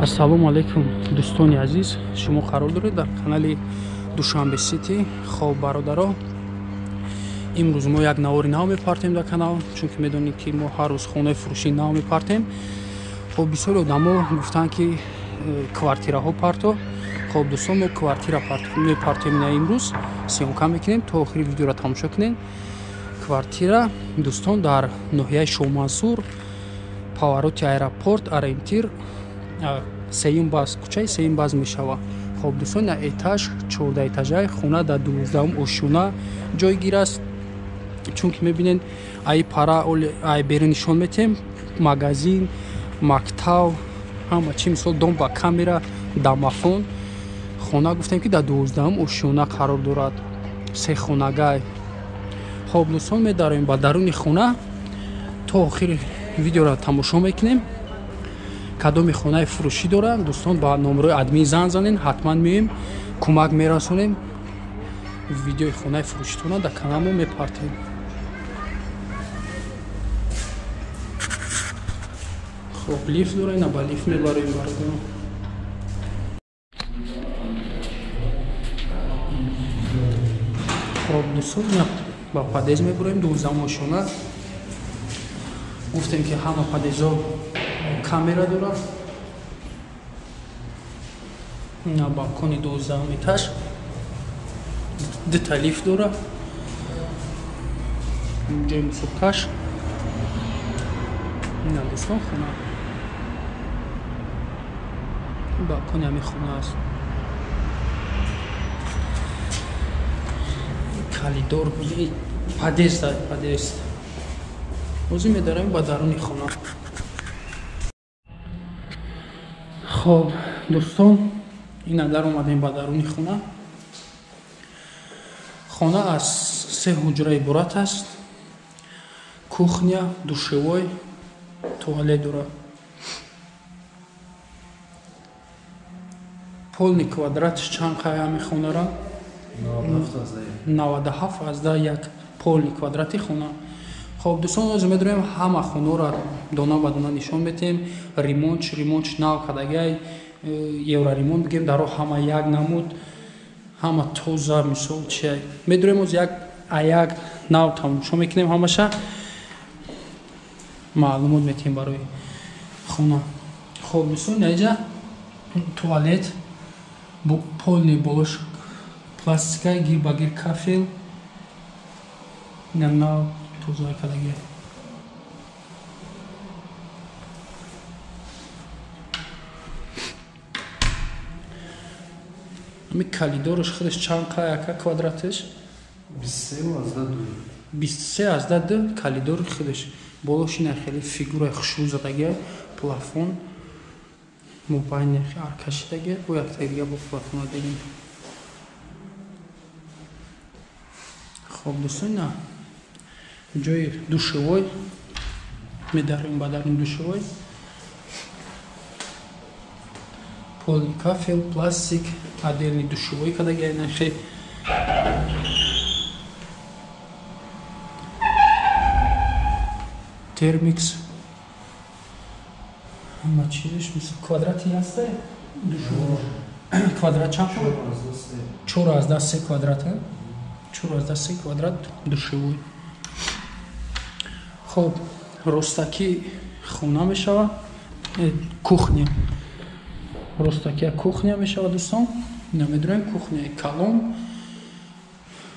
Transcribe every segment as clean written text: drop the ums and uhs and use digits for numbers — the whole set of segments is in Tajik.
Ассалому алайкум, дӯстони азиз, шумо қарор доред дар канали Душанбе Сити. Хоб, бародаро, имрӯз мо як навори нав мепартем дар канал, чунки медонед, ки мо ҳар рӯз хонаи фурӯшии нав мепартем. Хоб, бисёри одамо гуфтанд, ки квартираҳо парто. Хоб, дӯстон, мо квартира мепартем ина имрӯз, съёмка мекунем, то охири видеоро тамошо кунед. Квартира, дӯстон, дар ноҳияи Шоҳмансур, повороти аэропорт, ориентир сеюм баз, кӯчаи сеюм баз мешавад. Хоб, дӯстон, на этаж, 14 этажаи хона дар 12-ум ошёна ҷойгир аст. Чунки мебинед, ай пара ай берун нишон метем, магазин, мактаб, ҳама чи, мисол, дом ба камера, домофон. Хона гуфтем, ки дар 12-ум ошёна қарор дорад, се хонагай. Хоб, дӯстон, медароем ба даруни хона, то охири видеоро тамошо мекунем. Кадоми хонаи фурӯшӣ доранд, дӯстон, ба номерои админ занг занен, ҳатман меоем, кӯмак мерасонем, видеои хонаи фурӯшитона дар каналмо мепартем. Хоб, лифт дора, ина ба лифт мебароем, бародарон. Хоб, дӯстон, ба подъезд мебароем, 12-ум ошёна. Гуфтем, ки ҳама подъездҳо камера дорад. На балкони 12-ум этаж, дута лифт дорад, ҷои мусобкаш. Ина, дӯстон, хона, балкони ҳамин хона аст. Калидор, подъезд, подъезд. Ҳозир медароем ба даруни хона. Хоб, дӯстон, ина дар омадем ба даруни хона. Хона аз се ҳуҷра иборат аст, кухня, душевой, туалет дорад. Полный квадратш чанд қай ҳами хонара? 97,1 полный квадрати хона. Хоб, дӯстон, ҳозир медорем, ҳама хонаро дона ба дона нишон метем. Ремонтш, ремонтш нав кардагиай, евроремонт бигем, даро ҳама як намуд, ҳама тоза, мисол, чиай. Медорем ҳозир як аяк нав тамошо мекунем, ҳамаша маълумот метиҳем барои хона. Хоб, дӯстон, инҷа туалет, полный болош пластика, гир ба гир кафел, ина нав тоза кардагиай. Ами калидораш худаш чанд қай, ака, квадраташ? 23,2. 23,2 калидори худаш. Болош ина хеле фигураи хушрӯ задагиай, плафон мобайни аркашидагиай, бо яктаи дига бо плафона дидем. Хоб, дӯстон, ина ҷои душевой, медарем ба даруни душевой. Полный кафел, пластик, отдельный душевой кардагиай, нахе. Термикс, ҳама чизаш, мисол, квадрати ҳаста душевой. Квадрат чанд? 4,3 квадрат, 4,3 квадрат душевой. Хоб, ростакӣ хона мешавад, кухня, ростакия кухня мешавад, дӯстон. Ина медонем, кухняи калон,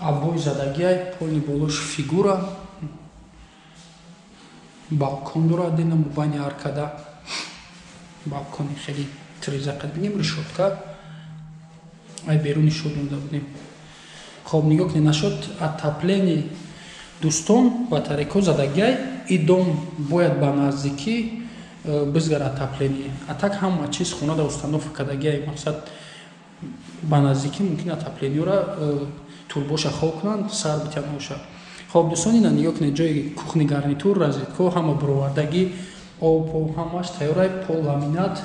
обои задагиай, полный болош фигура, балкон дорад, ина мобайни аркада балкони хеле тиреза қад бигем, решётка ай берун нишон дода будем. Хоб, нигоҳ кунед, нашуд отопление, дӯстон, батарейко задагиай. И дом бояд ба наздикӣ бизгар отопление, а так ҳама чиз хона да установка кардагиай, мақсад, ба наздикӣ мумкин отоплениеро турбоша хоб кунанд, сар битян боша. Хоб, дӯстон, ина нигоҳ кунед, ҷои кухни, гарнитур, розетко ҳама бировардагӣ, об ҳамаш тайёрай, пол ламинат.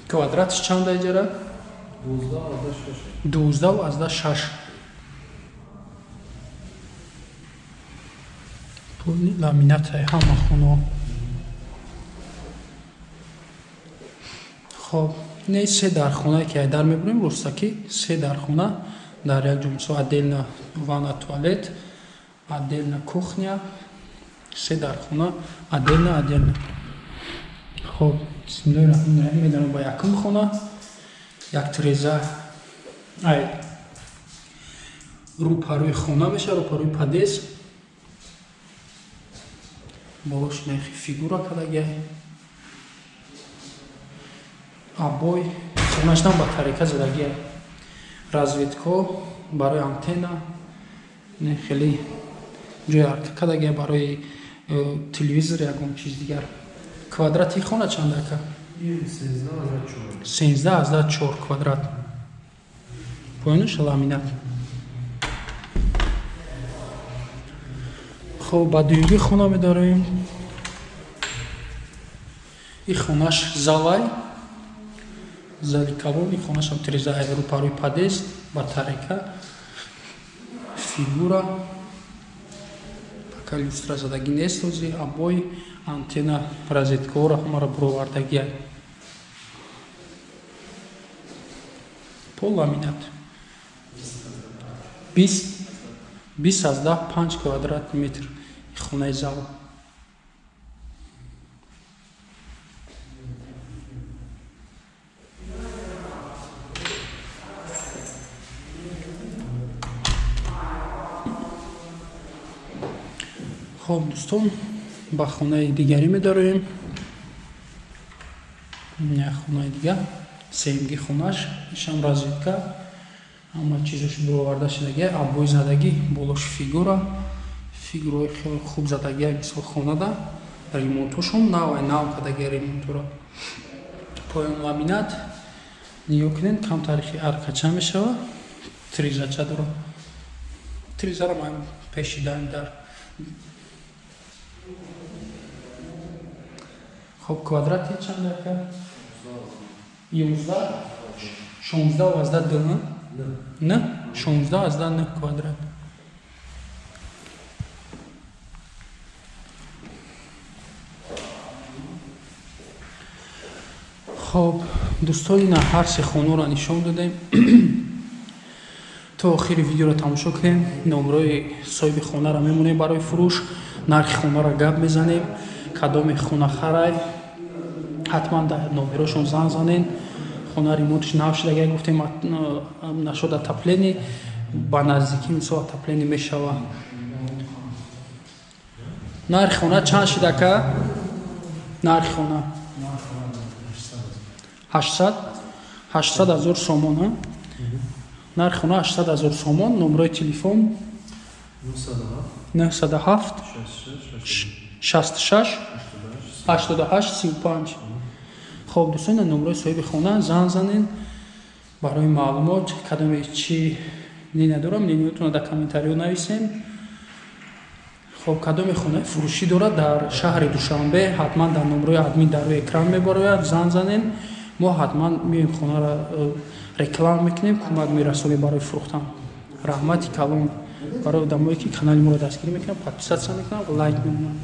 Квадратш чанда иҷара? 12,6. Полный ламинатай ҳама хонаҳо. Хоб, не се дархонае ки айдар мебурем, ростаки се дархона дар як ҷо, мисол отдельно ванна, туалет, отдельно кухня, се дархона отдельно отдельно. Хоб, бисмиллоҳи раҳмони раҳим, медарем ба якум хона. Як тиреза ай рӯпарӯи хона мешавад, рӯпарӯи подъезд. Болош нехи фигура кардагиай. Обой хонаштан батарейка задагиай. Разведко барои антенна, не хеле ҷои арка кардагиай барои телевизор, ягон чиз дигар. Квадрати хона чанд ака? 13,4 квадрат. Поёнаш ламинат. Хоб, ба дуюмги хона медароем. И хонаш залай, зали калон, и хонашам тиреза рӯпарӯи подъезд, батарейка, фигура, пока люстра задагӣ нест ҳозир, обой, антенна, розеткаҳоро ҳамаро буровардагиай. Пол ламинат. 20,5 квадрат метр хонаи зал. Хоб, дӯстон, ба хонаи дигарӣ медароем. Як хонаи дигар, сеюмги хонаш, ишам разведка, ҳама чизаш буроварда шудагиай, обои задагӣ, болош фигура, фигураҳои хеле хуб задагиай, мисол хонада ремонтошон нав нав кардагиай ремонтора. Поён ламинат, нигоҳ кунед, кам тарихи аркача мешавад, тризача дорад. Тризаро ман пешидаем дар. Хоб, квадрати чанд ака? 11 16,2 н 16,9 квадрат. Хоб, дӯстон, ина ҳар се хонаро нишон додем. То охири видеоро тамошо кунем. Номрои соҳиби хонаро мемонем барои фурӯш, нархи хонаро гап мезанем. Кадоме хона харай, ҳатман дар номерошон занг занен. Хона ремонтш нав шудагиай, гуфтем нашуд отопление, ба наздикӣ мисол отопление мешавад. Нархи хона чанд шуд ака? Нархи хона 800 ҳазор сомон. Нархи хона 800 ҳазор сомон. Номрои телефон 907 66 88 35. Хоб, дӯстон, номрои соҳиби хона занг занен барои маълумот. Кадоме чи не надорам, нениётонро дар комментариҳо нависем. Хоб, кадоме хонаи фурӯшӣ дорад дар шаҳри Душанбе, ҳатман дар номрои админ дар рӯи экран мебарояд, занг занен. Мо ҳатман меоем хонаро реклама мекунем, кӯмак мерасонем барои фурӯхтан. Раҳмати калон барои одамое ки канали моро дастгирӣ мекунанд, подписаться мекунанд, лайк мемонанд.